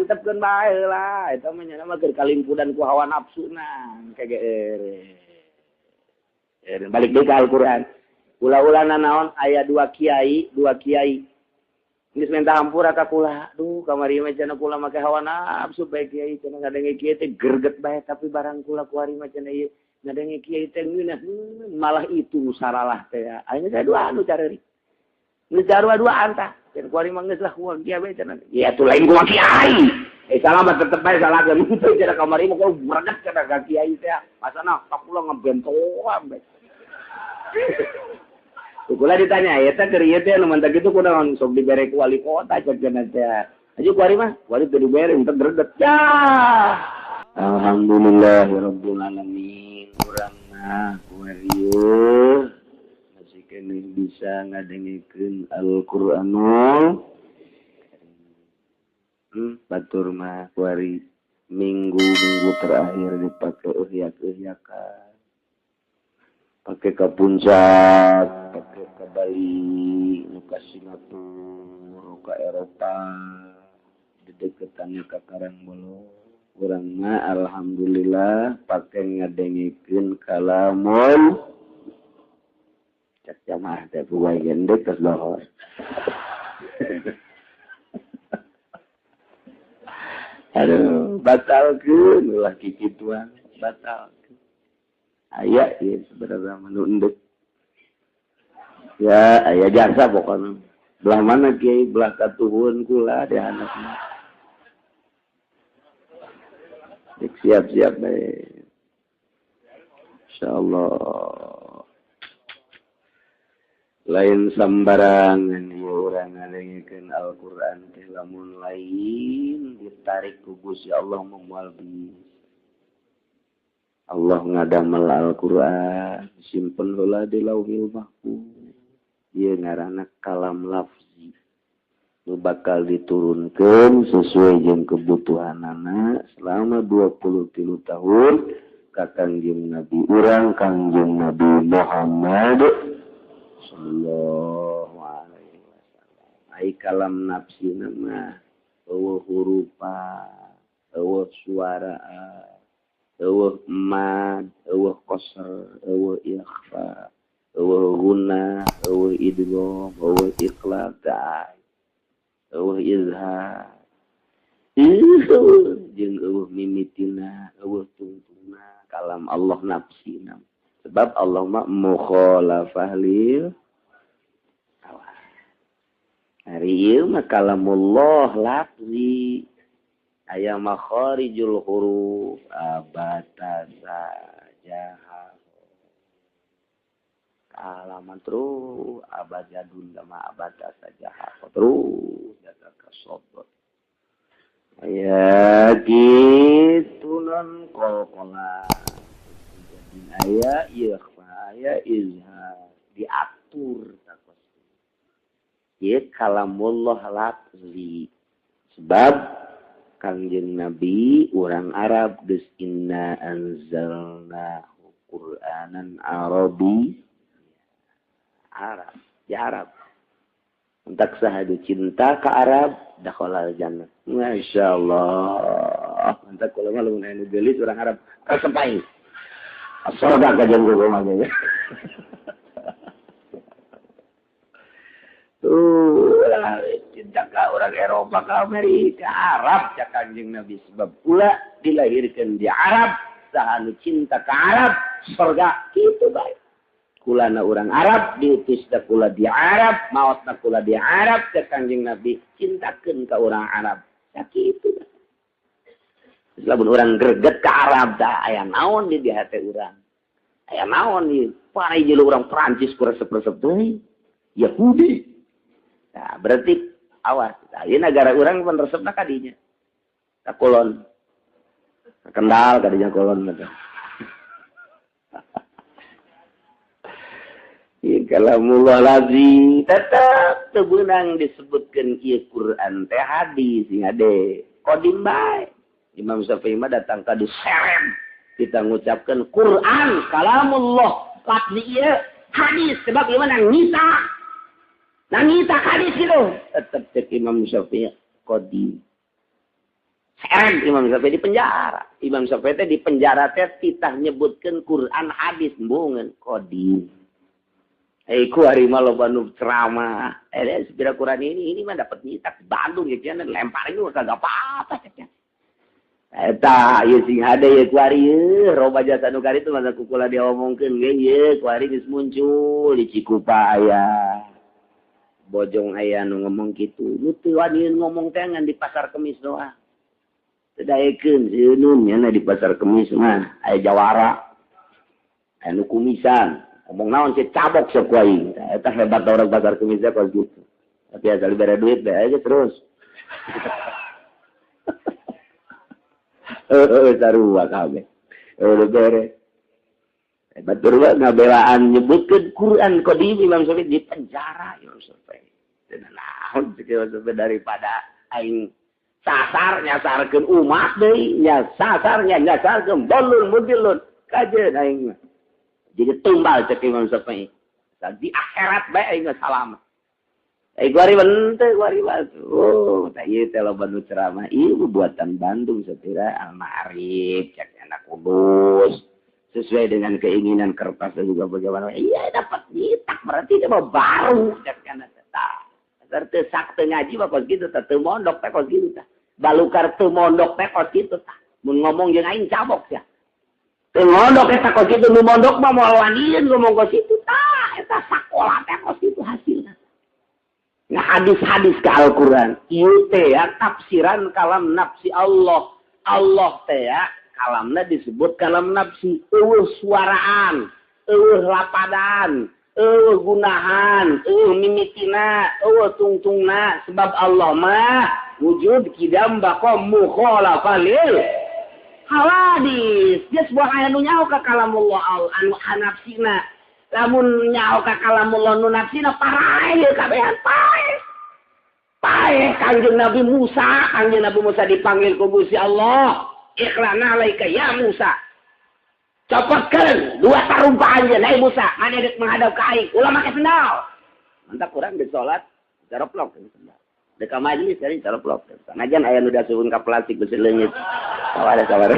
Antepkeun bae lah eta mah nya mah keur kalimpudan ku hawa nafsuna kege balik deui ka Al-Qur'an. Ula-ulana naon aya dua kiai geus minta hampura ka kula. Duh kamari mah cenah kula make hawa nafsu bae kiai cenah ngadenge kiai teh greget bae tapi barang kula kuari mah cenah ieu ngadenge kiai teh ngeunah malah itu saralah teh. Ayeuna saya dua anu careurik. Geus sarua duaan tah. Cenah kuari mah geus lah kumaha kiai bae cenah. Ya atuh lain kumaha kiai. Salah mah tetep bae salah geun teu cenah kamari mah kok greget cenah ka kiai teh. Pasana ka kula ngebentoan bae. Kula ditanya eta keur ieu teh anu mantak kitu kunaon sok dibere ku wali kota cek cenah teh. Aju kuari mah kuari teu dibere teu greget. Ya. Alhamdulillahirabbil alamin. Urang mah kuari masih keneh bisa ngadengekeun Al-Qur'anul batur mah kuari minggu-minggu terakhir dipake uhyak-uhyakan. Pakai ke puncak, pakai ke Bali, ke Singapura, ke Eropa, dedeketannya ke Karangbolo. Urang mah alhamdulillah pakai ngadengekeun kalamul cak jamaah teh buai gendek terus lohor. Aduh, batalkeun ulah kikituan, batal. Aya ieu sebenarnya menu endek. Ya, aya jasa pokoknya. Belah mana kiai, belah katuhun kula di anakna. Dek siap-siap bae. Insyaallah. Lain sambarangan ieu urang ngadengekeun Al-Qur'an teh lamun lain ditarik ku Gusti Allah moal bisa. Allah ngadamel Al-Qur'an simpen heula di Lauhil Mahfuz. Ieu ngaranna kalam lafzi. Nu bakal diturunkeun sesuai jeung kebutuhanana selama 23 tahun ka Kangjeng Nabi urang Kangjeng Nabi Muhammad sallallahu alaihi wasallam. Ai kalam nafsina mah eueuh hurufa, eueuh suara, eueuh mad, eueuh qasr, eueuh ikhfa, eueuh gunnah, eueuh idgham, eueuh iqlab, eueuh izhar. Jeung eueuh mimitina, eueuh tungtungna kalam Allah nafsina. Sebab Allah mah mukhalafah lil hawa. Hari ieu mah kalamullah lafzi. Aya makharijul huruf abatasa jaha kalaman terus abajadun sama abatasa jaha terus jaga kasobot aya gitu non kolkola jadi aya ikhfa aya izhar diatur takos ieu kalamullah lafzi sebab Kangjeng Nabi urang Arab geus inna anzalnahu Qur'anan Arabi Arab ya Arab entak sahadu cinta ka Arab dakhalal jannah masyaallah entak kula mah lamun anu geulis urang Arab resep aing surga ka jeung gua mah tuh lah cinta ka orang Eropa ka Amerika Arab cak Kangjeng Nabi sebab kula dilahirkan di Arab saha nu cinta ka Arab surga kitu bae kulana orang Arab diutus da kula di Arab maotna kula di Arab cak Kangjeng Nabi cintakeun ka orang Arab sakitu lamun urang greget ka Arab tah aya naon di hate urang aya naon di parai jeung urang Prancis ku resep-resep teh Yahudi. Nah, berarti awas. Nah, ieu nagara urang pun resepna ka dinya. Ka kulon. Ka Kendal ka dinya kulon teh. Ieu kalamullah lazi tetep teu beunang disebutkeun ieu Quran teh hadis sing ade. Qadim bae. Imam Syafi'i mah datang ka diseret. Kita ngucapkeun Quran kalamullah lafzi ieu hadis sebab ieu mah nangisa. Nangita hadis gitu. Tetep cek Imam Syafi'i qadim. Seren Imam Syafi'i di penjara. Imam Syafi'i teh di penjara teh titah nyebutkeun Quran hadis embungeun qadim. Ku hari mah loba nu ceramah. Sepira Quran ini mah dapat nyitak di Bandung ya cenah lemparin juga kagak apa-apa cenah. Eta ieu sing hade ieu ku ari ieu roba jasa nu kari itu masa kukula diomongkeun ge ieu ku ari geus muncul di Cikupa aya. Bojong aya nu ngomong kitu. Nu teu wani ngomong teh ngan di pasar Kemis doang. Teu daekeun sieun nya di pasar Kemis mah aya jawara. Aya nu kumisan. Ngomong naon sih cabok sok ku aing. Eta hebat orang pasar Kemis teh kos gitu. Tapi asal bere duit bae aja terus. Sarua kabeh. Bere. Batur mah ngabelaan nyebutkeun Quran qadim Imam Syafi'i di penjara Imam Syafi'i. Teu naon cek Imam Syafi'i daripada aing sasar nyasarkeun umat deui, nyasar nyasarkeun bolun mudilun kajeun aing mah. Jadi tumbal cek Imam Syafi'i. Di akhirat bae aing mah salamet. Kuari bente, kuari batu. Oh, tak ieu teh loba nu ceramah. Ieu buatan Bandung satira Al-Ma'arif, cek anak Kudus. Sesuai dengan keinginan kertas dan juga bagaimana. Iya dapat nyitak berarti dia mau baru cek anak tah. Asar teu sak teu ngaji mah kos kitu tah, teu mondok teh kos kitu tah. Balukar teu mondok teh kos kitu tah. Mun ngomong jeung aing cabok sia. Teu mondok eta kos kitu, nu mondok mah moal wanian ngomong kos kitu tah. Eta sakola teh kos kitu hasilna. Nah hadis-hadis ke Al-Quran ieu teh ya tafsiran kalam nafsi Allah. Allah teh ya kalamna disebut kalam nafsi. Eueuh suaraan, eueuh lapadan, eueuh gunahan, eueuh mimitina, eueuh tungtungna. Sebab Allah mah wujud kidam baqa mukhalafah lil hawadis. Geus buah aya nu nyaho ka kalamullah anu nafsina. Lamun nyaho ka kalamullah nu nafsina paraeh ieu kabehan paeh. Paeh Kangjeng Nabi Musa, Kangjeng Nabi Musa dipanggil ku Gusti Allah. Ikhlana alaika ya Musa. Copotkeun dua tarumpa anjeun, hai Musa, maneh deuk menghadap ka aing, ulah make sendal. Mantap urang geus salat, caroplok sendal. Deuk ka majelis jadi caroplok. Sanajan aya nu dasuhun ka plastik beusi leungit. Sabar sabar.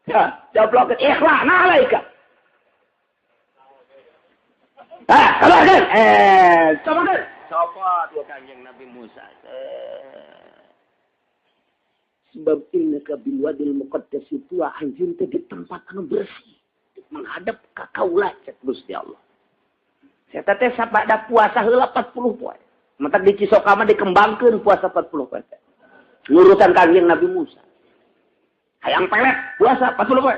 Ya, coplok ikhlana alaika. Ah, keluarkan. Copotkeun. Copot wa Kangjeng Nabi Musa. Sebab innaka bil wadil muqaddas tuwa anjeun teh di tempat anu bersih menghadap ka kaula cek Gusti Allah. Saya teh sabada puasa heula 40 poe. Matak di Cisoka mah dikembangkeun puasa 40 poe. Nurutan Kangjeng Nabi Musa. Hayang pelet puasa 40 poe.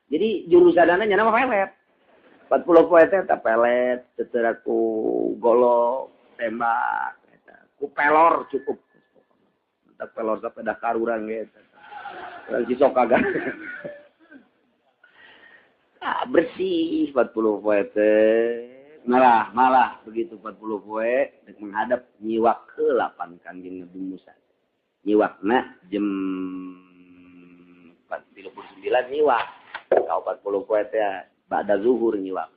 Jadi jurusanana nya mah pelet. 40 poe teh eta pelet, teu ku golok, tembak, eta ku pelor cukup. Matak pelor sampai dah karuran ge eta. Urang Cisoka kan. Ah, bersih 40 poe teh. Malah begitu 40 poe dek menghadap nyiwak heula pan Kangjeng Nabi Musa. Nyiwakna jam 4.39 nyiwak. Kau 40 poe teh ba'da zuhur nyiwak.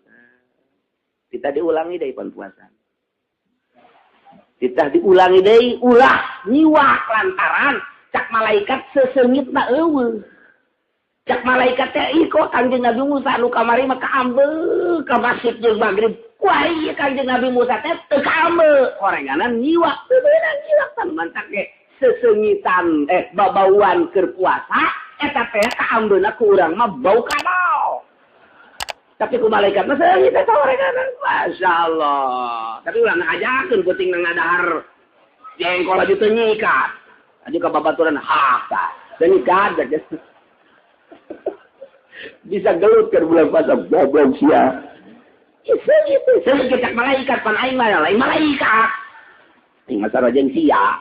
Kita diulangi deui pan puasa. Kita diulangi deui ulah nyiwak lantaran cak malaikat seseungitna eueuh. Cak malaikat teh iko Kangjeng Nabi Musa nu kamari mah kaambeuk ka masjid jeung magrib. Wah ieu Kangjeng Nabi Musa teh teu kaambeuk. Horenganan nyiwak teu beunang nyiwak tan mantak ge seseungitan babauan keur puasa eta teh kaambeuna ku urang mah bau kadal. Tapi ku malaikat mah seungit eta horenganan. Masyaallah. Tapi ulah ngajakeun penting ngadahar jengkol aja teu nyikat. Aju ka babaturan ha tah. Teu nyikat bisa gelut ke bulan puasa goblok sia. Itu seungit cak malaikat pan aing mah lain malaikat. Aing mah sarua jeung sia.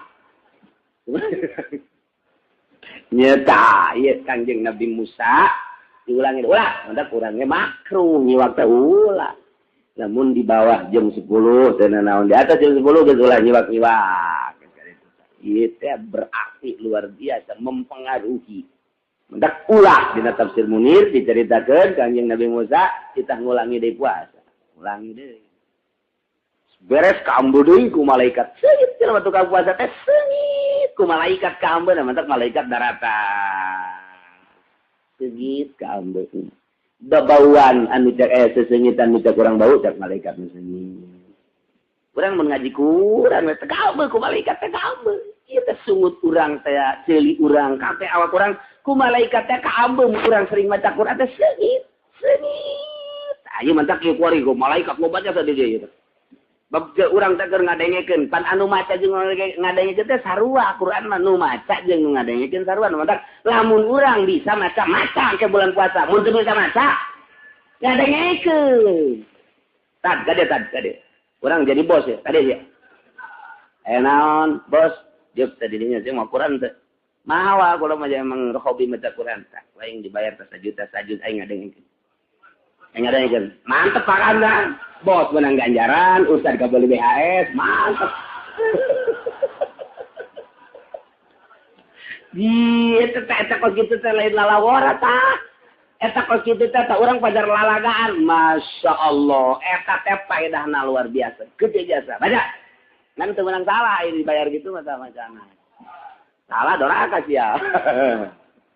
Nyata ieu Kangjeng Nabi Musa diulangi ulah, mantap kurangnya makruh nyiwak teh ulah. Namun di bawah jam 10 teu naon, di atas jam 10 geus ulah nyiwak-nyiwak. Ieu teh berarti luar biasa mempengaruhi. Mendak ulah dina tafsir Munir diceritakeun Kangjeng Nabi Musa kita ngulangi deui puasa, ngulangi deui. Beres kaambe deui ku malaikat. Seungit jelema tukang puasa teh seungit ku malaikat kaambe, mantak malaikat daratan. Seungit kaambe. Babauan anu cek seseungitan nu cek urang bau cek malaikat nu seungit. Urang mun ngaji kurang we teh kaambe ku malaikat teh kaambe. Ieu teh sungut urang teh ceuli urang kabeh awak urang ku malaikat teh kaambe mun urang sering maca Quran teh seungit. Seungit. Ayo mantak ieu kuari ku malaikat loba jasa di dieu teh. Bab urang teh keur ngadengekeun pan anu maca jeung ngadengekeun teh sarua Quran mah nu maca jeung nu ngadengekeun sarua mantak lamun urang bisa maca maca ke bulan puasa mun teu bisa maca ngadengekeun tad gade tad gade urang jadi bos ya tadi ya naon bos jeung teh didinya jeung mau Quran teh mawa kula mah emang hobi maca Quran tah aing dibayar teh sajuta sajut aing ngadengekeun aing ngadengekeun mantep pakana bos menang ganjaran, ustad gak beli BHS, mantep. Eta teh kos kitu teh lain lalawara tah. Eta kos kitu teh urang pajar lalagaan, Masya Allah. Eta teh faedahna luar biasa, gede jasa. Baca. Ngan teu meunang salah ini dibayar gitu mah macana. Salah doraka sia.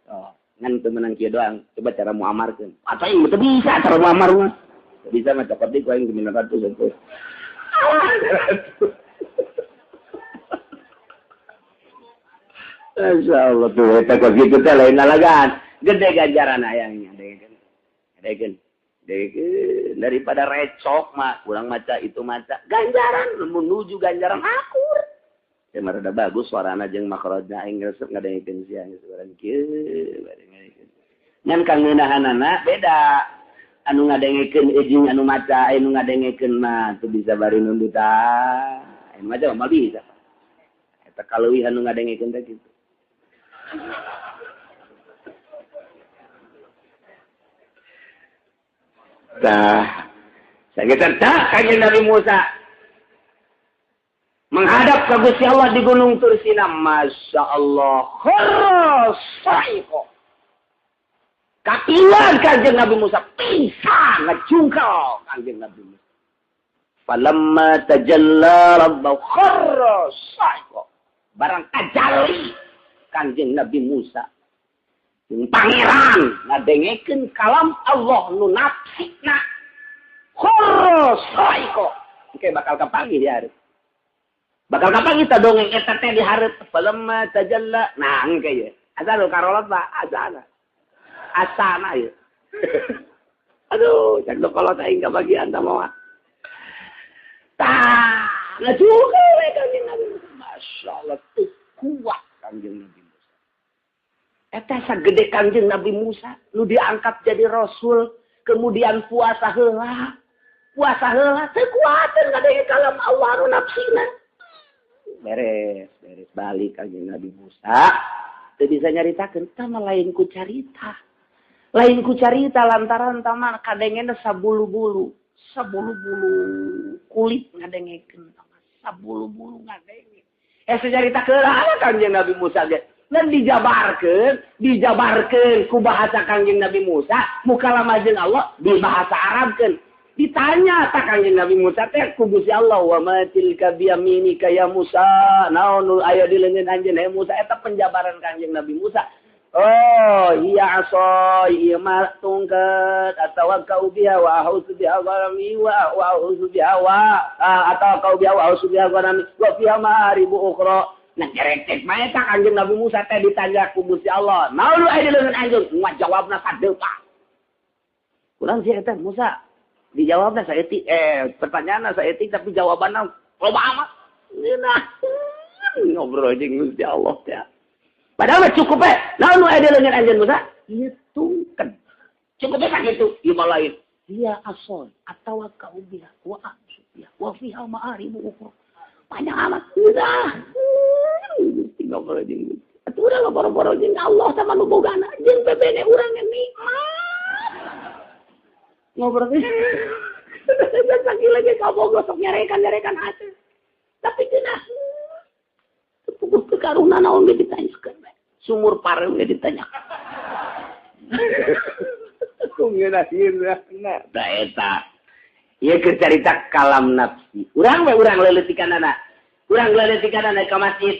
Oh, ngan teu meunang kieu doang, coba cara muamarkeun. Atuh aing teu bisa cara muamar mah. Bisa mah cokot di ku aing 900 itu. Masya Allah tuh eta kos kitu teh lain lalagaan. Gede ganjaran ayangnya, degeun. Degeun daripada recok mah kurang maca itu maca. Ganjaran menuju ganjaran akur. Ya mah rada bagus suarana jeung makhrajna aing resep ngadengekeun sia geus urang kieu bari ngadengekeun. Ngan kangeunahanana beda. Anu ngadengekeun jeung anu maca, anu ngadengekeun mah teu bisa bari nundutan. Anu maca mah bisa. Eta kaleuwihan anu ngadengekeun teh kitu. Tah, sagetan tah kanjeng Nabi Musa menghadap ke Gusti Allah di Gunung Tursina, Masya Allah, kharra sa'iqa. Kapilan kanjeng Nabi Musa pingsan ngejungkal kanjeng Nabi Musa. Falamma tajalla rabbahu kharra sa'iqa. Barang tajalli kanjeng Nabi Musa jeung pangeran ngadengekeun kalam Allah nu nafsina kharra sa'iqa. Engke bakal kapanggih di hareup. Bakal kapanggih ta dongeng eta teh di hareup falamma tajalla. Nah engke ye. Asal karolot Pak, asana. Asana ya. Aduh, cak kalau aing kabagian ta moal. Tah, ngajuka we kanjeng Nabi Musa. Masya Allah, teu kuat kanjeng Nabi Musa. Eta sagede kanjeng Nabi Musa nu diangkat jadi rasul, kemudian puasa heula. Puasa heula teu kuateun ngadenge kalam Allah nu nafsina. Beres, beres balik kanjeng Nabi Musa. Teu bisa nyaritakeun, tah mah lain ku carita. Lain ku carita lantaran tama kadengena sabulu-bulu, sabulu-bulu kulit ngadengekeun tama sabulu-bulu ngadenge. Secarita keula Kanjeng Nabi Musa ge. Dan dijabarkeun ku bahasa Kanjeng Nabi Musa, mukalama jeung Allah di bahasa Arabkeun. Ditanya ta Kanjeng Nabi Musa teh ku Gusti Allah, wa ma tilka biyaminika ya Musa, naon nu aya di leungeun anjeun he Musa, eta penjabaran Kanjeng Nabi Musa. Oh, iya asoi, iya mah tungket, atawakkau biha wa a'udzu biha ghanami wa a'udzu biha wa atawakkau biha wa a'udzu biha ghanami wa fiha ma'aribu ukhra. Nah, geretek mah eta Kanjeng Nabi Musa teh ditanya ku Gusti Allah. Naon nu aya di leungeun anjeun? Ngajawabna sadeupa. Kurang sih eta Musa dijawabna saeutik, pertanyaanna saeutik tapi jawabanna loba amat. Nah, ngobrol jeung Gusti Allah teh. Padahal mah cukup we. Naon nu aya di leungeun anjeun Musa? Hitungkeun. Cukup we sakitu, ieu mah lain. Dia asal atawakkau biha wa a'udzu biha wa fiha ma'aribu ukhra. Panjang amat. Udah. Gusti ngobrol jeung Gusti. Atuh urang boro-boro jeung Allah sama nu bogana jeung bebene urang nikmat. Ngobrol teh. Lagi lagi kabogo sok nyarekan-nyarekan hati. Tapi cenah puguh ke karuna naon ge ditanyakeun bae. Sumur pareum ge ditanyakeun. Kungeuna sirna. Da eta. Ieu keur carita kalam nafsi. Urang we urang leuleutikannana. Urang leuleutikannana ka masjid.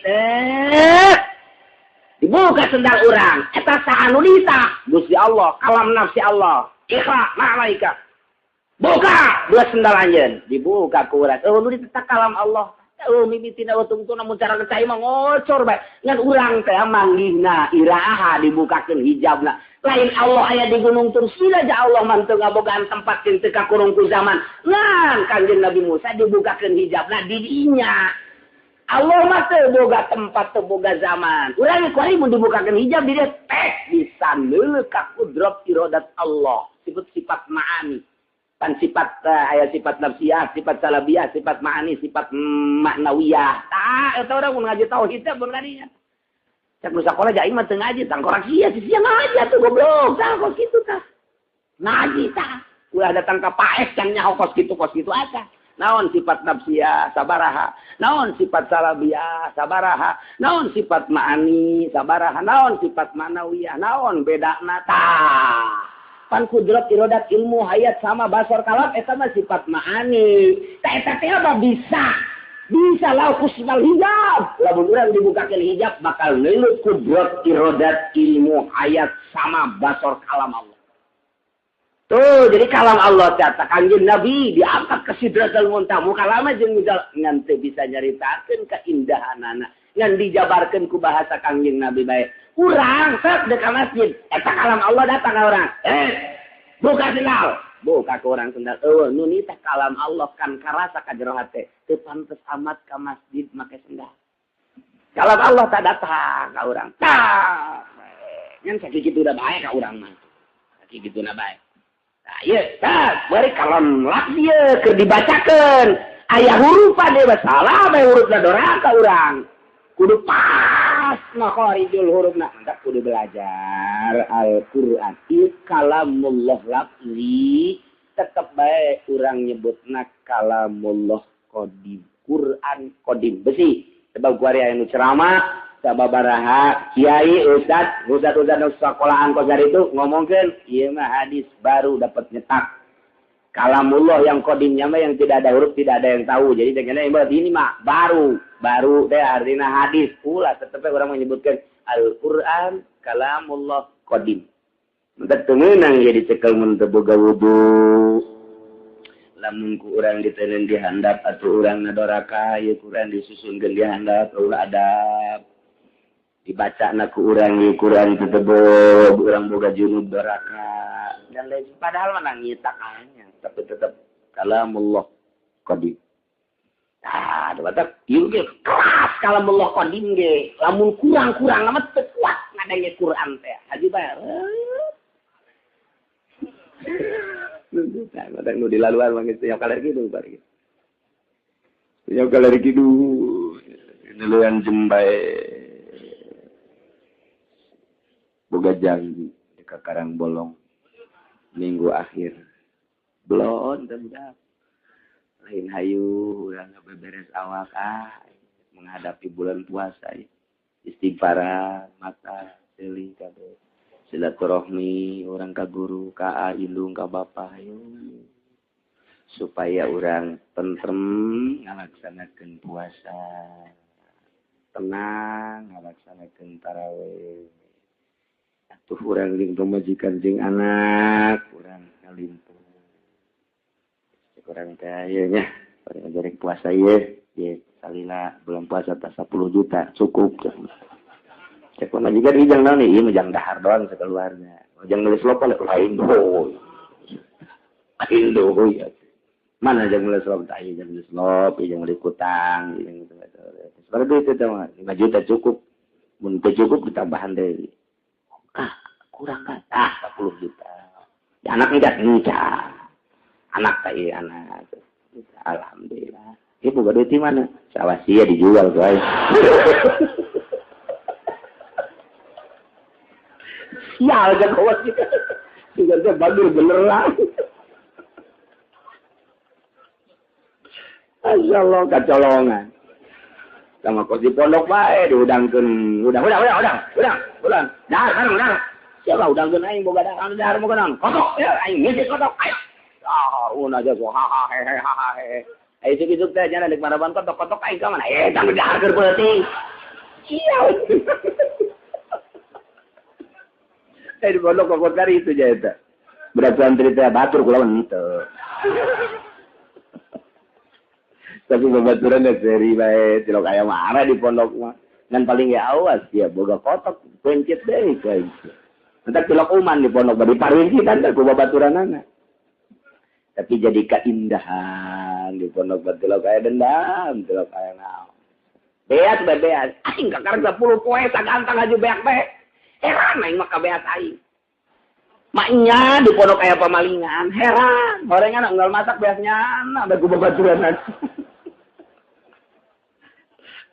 Dibuka sendal urang, eta saha nu nita? Gusti Allah, kalam nafsi Allah. Ikhra ma'alaika. Buka dua sendal anjeun, dibuka ku urang. Eueuh nu ditetak kalam Allah. Eueuh mimitina tungtuna mun cara cai mah ngocor bae. Ngan urang teh manggihna iraha dibukakeun hijabna. Lain Allah aya di Gunung Tur sila ja Allah mah teu ngabogaan tempat jeung teu kakurung ku zaman. Ngan Kangjeng Nabi Musa dibukakeun hijabna di dinya. Allah mah teu boga tempat teu boga zaman. Urang kuari mun dibukakeun hijab di dieu teh bisa neuleuh ka kudrat iradat Allah. Sifat sifat ma'ani. Pan sifat aya sifat nafsiyah, sifat salabiyah, sifat ma'ani, sifat maknawiyah. Tah eta urang mun ngaji tauhid teh mun kadinya. Cak nu sakola ja aing mah teu ngaji, tangkorak sia sia ngaji atuh goblok. Tah kos kitu tah. Ngaji tah. Ulah datang ka paes can nyaho kos kitu asa. Naon sifat nafsiyah sabaraha, naon sifat salabiyah sabaraha, naon sifat ma'ani sabaraha, naon sifat ma'nawiyah, naon bedana tah. Pan kudrat irodat ilmu hayat sama basor kalam eta mah sifat ma'ani. Tah eta teh mah bisa. Bisa lau kusmal hijab. Lamun urang dibukakeun hijab bakal neuleut kudrat irodat ilmu hayat sama basor kalam Allah. Tuh, jadi kalam Allah tata Kangjeng Nabi diangkat ke Sidratul Muntaha. Mukalama jeung misal ngan teu bisa nyaritakeun keindahanana, ngan dijabarkeun ku bahasa Kangjeng Nabi bae. Urang sok deuk ka masjid, eta kalam Allah datang ka urang. Buka sendal. Buka ke urang sendal. Eueuh nu nitah kalam Allah kan karasa ka jero hate. Teu pantes amat ka masjid make sendal. Kalam Allah tak datang ka urang. Tah. Ngan sakitu da bae ka urang mah. Sakitu na bae. Nah, ieu tah bari kalam lafzi ieu keur dibacakeun. Aya hurufan ieu salah bae hurufna doraka urang. Kudu pas makharijul hurufna. Mantap kudu belajar Al-Qur'an. Ieu kalamullah lafzi tetep bae urang nyebutna kalamullah qadim. Quran qadim besi. Sebab kuari aya nu ceramah sababaraha kiai ustad ustad nu sekolahan kosar itu ngomongkeun ieu mah hadis baru dapat nyetak. Kalamullah yang qadimnya mah yang tidak ada huruf tidak ada yang tahu. Jadi dengan berarti ini mah baru baru teh artinya hadis pula tetep orang menyebutkan Al-Qur'an kalamullah qadim. Mentak teu meunang ieu dicekel mun teu boga wudu. Lamun ku urang diteundeun di handap atuh urang ngadoraka ieu Quran disusunkeun di handap ulah adab. Dibaca na ku urang ieu Quran teu tebog, urang boga junub doraka dan lain padahal mah nangitakannya tapi tetap kalamullah qadim. Tah, batak ieu ge keras kalamullah qadim ge. Lamun kurang-kurang amat teu kuat ngadenge Quran teh. Haji bae. Tah, batak nu dilaluan mah geus nya kaler kitu bari. Nya kaler kitu. Diluan jembae. Boga janji ka Karang Bolong minggu akhir. Belon teh budak. Lain hayu urang beberes awak menghadapi bulan puasa ya. Istighfaran mata seuli kabeh. Silaturahmi urang ka guru, ka indung, ka bapa hayu. Supaya urang tentrem ngalaksanakeun puasa. Tenang ngalaksanakeun tarawih. Atuh urang jeung pamajikan jeung anak, urang ngalimpuh. Kurang teh ieu nya, bari ngajarek puasa ieu, ye salila bulan puasa tah 10 juta cukup. Cek pamajikan ieu jang naon ieu mah jang dahar doang sakeluarga. Jang nulis lopal lain doh. Lain doh ya. Mana jang nulis lop tah ieu jang nulis lop, ieu jang meuli kutang, ieu gitu. Seperti itu teh mah 5 juta cukup. Mun teu cukup ditambahan deui. Ah, kurang kan? Ah, 10 juta. Ya, anak enggak nikah. Anak tak iya anak. Alhamdulillah. Ibu boga duit di mana? Sawah sia dijual guys. Sial kan kawas kita. Juga teh bagus beneran. Masyaallah kacolongan. Sama kos di pondok bae diudangkeun. Udang. Dahar, udang. Siapa udangkeun aing boga dahar, dahar boga naon? Kotok, ya aing ngisi kotok. Ayo. Oh, harun aja so ha ha he he ha ha he. Ayo isuk-isuk teh nya deuk maraban kotok-kotok aing ka mana? Eh, tang dahar keur peuting. Iya. Di pondok kokot kari itu aja eta. Berat santri teh batur kula henteu. Tapi babaturan geus seri bae tilok aya marah di pondok mah. Ngan paling ge awas ya boga kotok pencet deui ka itu. Entak tilok uman di pondok bari parincitan teh ku babaturanana. Tapi jadi keindahan di pondok tilok aya dendam, tilok aya naon. Beas bae beas. Aing kakarek 10 poe sagantang aju beak bae. Heran aing mah ka beas aing. Maknya di pondok aya pamalingan, heran. Horengan unggal masak beasnya na ku babaturanana.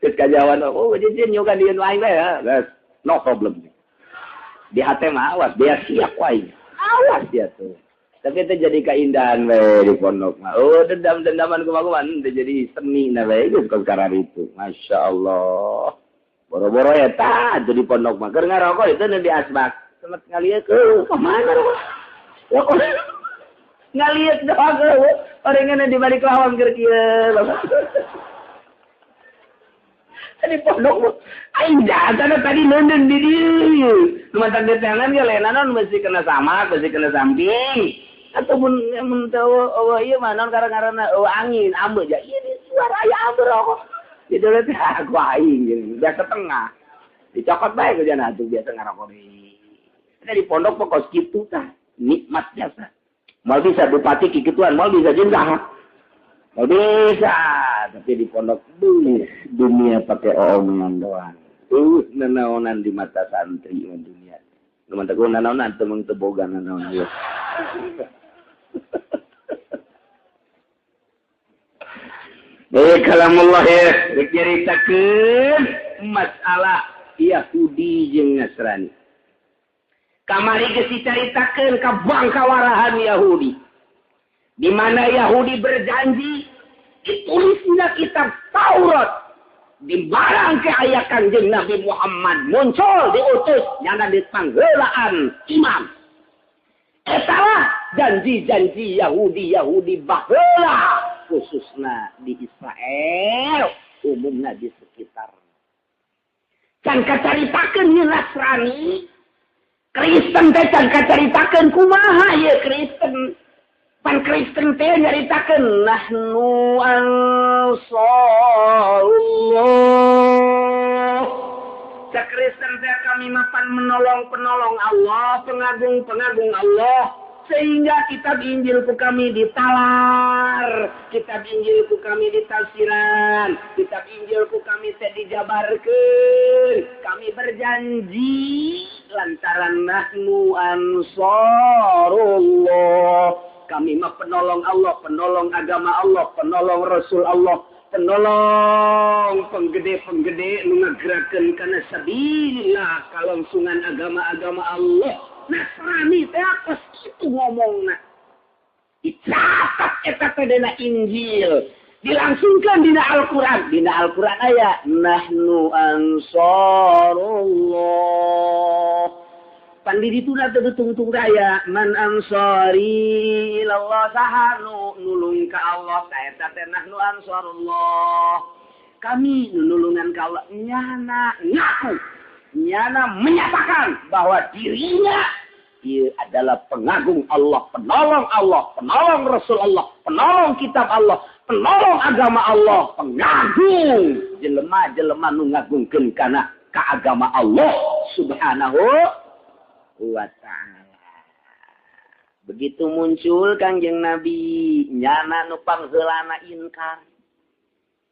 Geus kajawan, oh jijin nyukan dieun aing bae ya. Geus, no problem. Di hate mah awas, dia siap wae. Awas dia tuh. Tapi itu jadi keindahan we di pondok mah. Oh, dendam-dendaman kumaha itu jadi seni na we geus sekarang itu. Masya Allah. Boro-boro eta jadi pondok mah keur ngarokok itu di asbak. Semet ngalieu ke mana rokok? Rokok. Ngalieu doang eueuh. Orengan di balik lawang keur kieu. Di pondok aing jatana tadi leuneun di dieu. Nu mantak detengan ge lain naon mesti kena samak, mesti kena samping. Atau mun teu eueuh ieu mah naon karang-karangna eueuh angin ambe ja ieu di suara aya ambe rokok. Jadi teh aku aing biasa tengah. Dicokot bae ku jana atuh biasa ngarokok deui. Di pondok pokos kitu tah, nikmat biasa. Moal bisa bupati kikituan, moal bisa jeung saha. Moal bisa, tapi di pondok dunia pakai omongan doang. Nanaonan di mata santri mah dunia. Nu mata ku nanaonan teu meung teu boga nanaonan ieu. Kalamullah ya, rek nyaritakeun masalah Yahudi jeung Nasrani. Kamari geus dicaritakeun ka bangkawarahan Yahudi. Di mana Yahudi berjanji ditulisna kitab Taurat di barang ke aya Kanjeng Nabi Muhammad muncul diutus nyana di panggeulaan imam. Etalah janji-janji Yahudi-Yahudi baheula khususna di Israel, umumna di sekitar. Can kacaritakeun ieu Nasrani, Kristen teh can kacaritakeun kumaha ieu Kristen. Pan Kristen teh nyaritakeun nahnu ansarullah. Cak Kristen teh kami mapan menolong-penolong Allah, pengagung-pengagung Allah. Sehingga kitab Injil ku kami ditalar, kitab Injil ku kami ditafsiran, kitab Injil ku kami teh dijabarkeun. Kami berjanji lantaran nahnu ansarullah. Kami mah penolong Allah, penolong agama Allah, penolong Rasul Allah, penolong penggede-penggede nu ngagerakeun kana sabilillah kalangsungan agama-agama Allah. Nasrani teh kos kitu ngomongna. Dicatat eta teh dina Injil, dilangsungkeun dina Al-Qur'an. Dina Al-Qur'an aya nahnu ansarullah. Pan di ditu teh tungtung aya man ansari ilallah saha nu nulung ka Allah ta eta teh nahnu ansarullah. Kami nulungan ka Allah nyana ngaku, nyana menyatakan bahwa dirinya ia adalah pengagung Allah, penolong Allah, penolong Rasul Allah, penolong kitab Allah, penolong agama Allah, pengagung jelema-jelema nu ngagungkeun kana ka agama Allah Subhanahu wa ta'ala. Begitu muncul Kangjeng Nabi, nyana nu pangheulana inkar.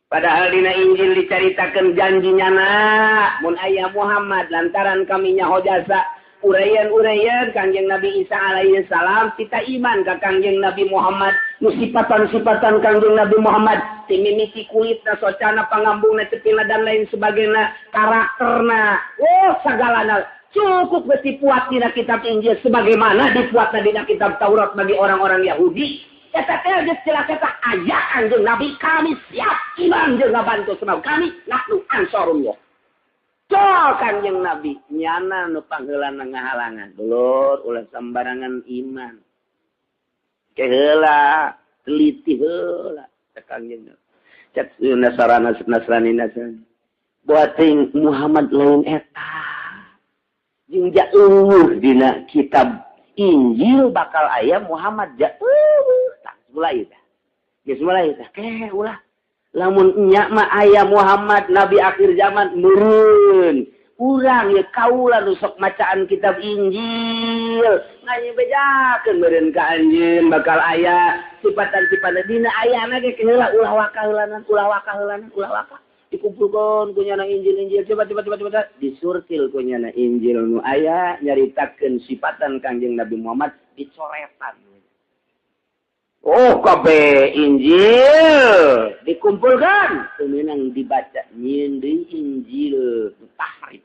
Padahal dina Injil dicaritakeun janji nyana mun aya Muhammad lantaran kami nyaho jasa uraian-uraian Kangjeng Nabi Isa alaihi salam kita iman ka Kangjeng Nabi Muhammad nu sipatan-sipatan Kangjeng Nabi Muhammad timimiti kulitna socana pangambungna cepilna dan lain sebagainya karakterna oh sagalana cukup geus dipuat dina kitab Injil sebagaimana dipuatna dina kitab Taurat bagi orang-orang Yahudi. Eta teh geus jelas eta aya Kangjeng Nabi kami siap iman jeung ngabantu sebab kami nahnu ansarullah. Col Kangjeng Nabi nyana nu pangheulana ngahalangan dulur ulah sembarangan iman. Keheula teliti heula cek Kangjeng. Cek Nasrani Nasrani Nasrani. Buating Muhammad lain eta. Jeung jauh dina kitab Injil bakal aya Muhammad jauh. Tah mulai tah. Geus mulai tah. Ke ulah. Lamun nya mah aya Muhammad nabi akhir zaman meureun. Urang ya kaula nu sok macaan kitab Injil ngaji bejakeun meureun ka anjeun bakal aya sifatan-sifatan dina ayana ge heula ulah waka heulanan ulah waka heulanan ulah waka dikumpulkeun ku nyana Injil-Injil coba coba coba coba disurtil ku nyana Injil nu aya nyaritakeun sifatan Kangjeng Nabi Muhammad dicoretan. Oh kabeh Injil dikumpulkan teu meunang dibaca nyieun deui Injil tahrif.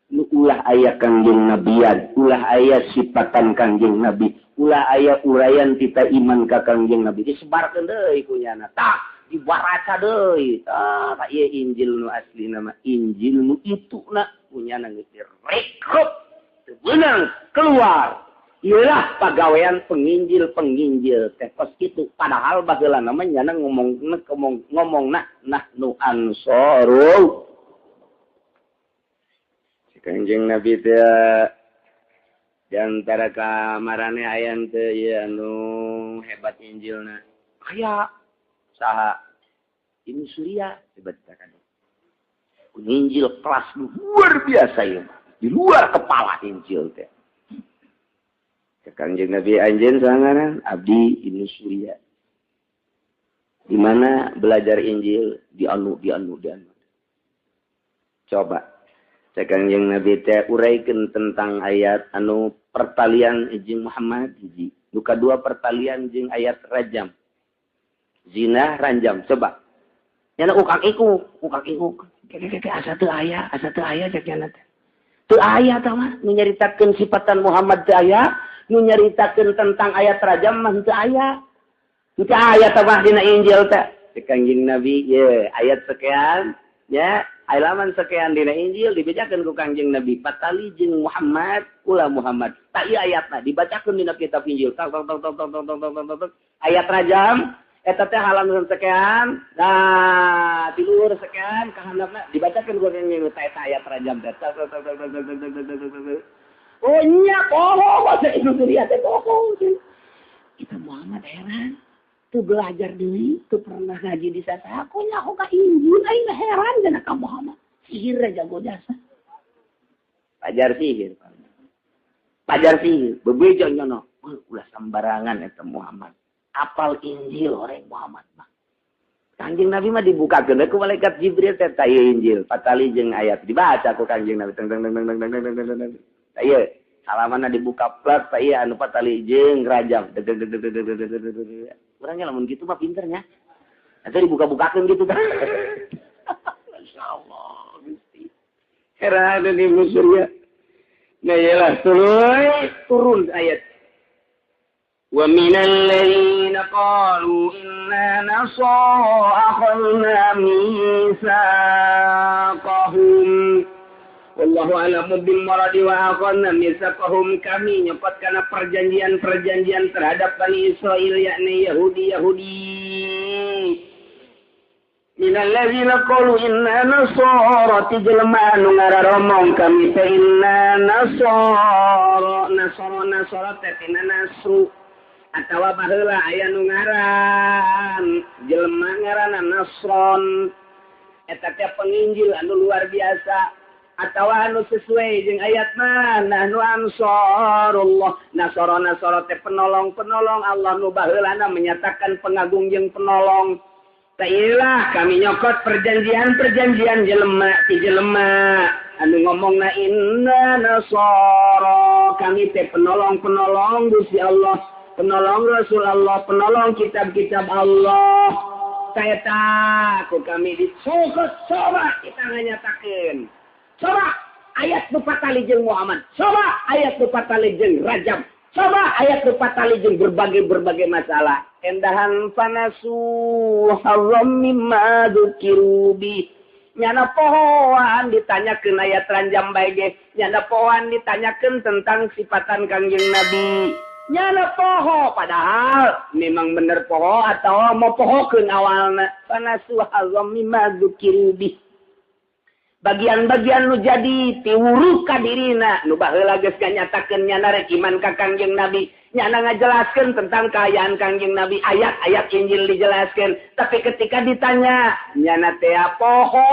Nu ulah aya Kangjeng Nabian, ulah aya sifatan Kangjeng Nabi, ulah aya uraian tita iman ka Kangjeng Nabi disebarkeun deui ku nyana. Tah dibaraca deui. Tah ieu Injil nu asli nama Injil nu itu na ku nyana geus direkrut teu meunang keluar. Iyalah pagawean penginjil-penginjil teh kos kitu padahal baheula nama nyana ngomong nahnu ansoru. Kangjeng Nabi teh di antara kamarane aya teh ieu anu hebat Injilna. Aya saha? Ini Surya hebat teh kan. Injil kelas luar biasa ieu mah. Di luar kepala Injil teh. Kangjeng Nabi anjeun sangaran abdi Ibnu Surya. Di mana belajar Injil di anu di anu di anu. Coba cek Kangjeng Nabi teh uraikeun tentang ayat anu pertalian jeung Muhammad hiji. Nu kadua pertalian jeung ayat rajam. Zina ranjam coba. Nyana ukak iku, ukak iku. Keke asa teu aya cek nyana teh. Teu aya tah mah nu nyaritakeun sifatan Muhammad teu aya, nu nyaritakeun tentang ayat rajam mah teu aya. Teu aya tah mah dina Injil teh. Cek Kangjeng Nabi ye ayat sekian ya. Halaman sekian dina Injil dibacakeun ku Kangjeng Nabi patali jeung Muhammad ulah Muhammad. Tak ieu ayatna dibacakeun dina kitab Injil. Tong tong tong tong tong tong tong tong. Ayat rajam eta teh halaman sekian. Nah, ti luhur sekian ka handapna dibacakeun ku Kangjeng Nabi eta ayat rajam teh. Tong tong tong tong tong tong. Oh nya poho bahasa Indonesia teh poho. Kita Muhammad heran. Tuh belajar deui, tuh pernah ngaji di sana. Aku nyaho ka Injil aing heran cenah ka Muhammad. Sihir jago jasa. Pajar sihir. Pajar sihir, bebeja nyono. Ulah sembarangan eta Muhammad. Apal Injil orang Muhammad mah. Kangjeng Nabi mah dibukakeun ku malaikat Jibril teh ta ieu Injil, patali jeung ayat dibaca ku Kangjeng Nabi teng teng teng teng teng teng teng. Ta ieu halamanna dibuka plat ta ieu anu patali jeung rajam. Orangnya lamun gitu mah pinternya. Nanti dibuka-bukakan gitu kan. Masya Allah, Gusti. Heran ini musuhnya. Nah iyalah, turun ayat. Wa minal ladzina qalu inna nasara akhadna mitsaqahum. Wallahu a'lamu bil muradi wa akhadna mitsaqahum, kami nyopot kana perjanjian-perjanjian terhadap Bani Israil yakni Yahudi-Yahudi. Minal ladzina qalu inna nasara, ti jelema anu ngararomong kami teh inna nasara, nasara nasara teh tina nasru atawa baheula aya nu ngaran jelema ngaranna Nasron eta teh penginjil anu luar biasa atawa anu sesuai jeung ayat mah nahnu ansarullah, nasara nasara teh penolong-penolong Allah nu baheulana menyatakan pengagung jeung penolong. Tailah kami nyokot perjanjian-perjanjian jelema ti jelema anu ngomongna inna nasara, kami teh penolong-penolong Gusti Allah, penolong Rasul Allah, penolong kitab-kitab Allah. Taeta ku kami disokot, coba kita nganyatakeun. Coba ayat nu patali jeung Muhammad, coba ayat nu patali jeung Rajab, coba ayat nu patali jeung berbagai-berbagai masalah. Endahan panasu haram mimma dzukiru bi. Nyana pohoan ditanyakeun ayat ranjam bae ge, nyana pohoan ditanyakeun tentang sifatan Kangjeng Nabi. Nyana poho padahal memang bener poho atau mau pohokeun awalna fanasu hazzam mimma dzukiru bih. Bagian-bagian nu jadi tiwuruh ka dirina nu baheula geus nganyatakeun nyana rek iman ka Kangjeng Nabi, nyana ngajelaskeun tentang kaayaan Kangjeng Nabi, ayat-ayat Injil dijelaskeun, tapi ketika ditanya nyana teh poho.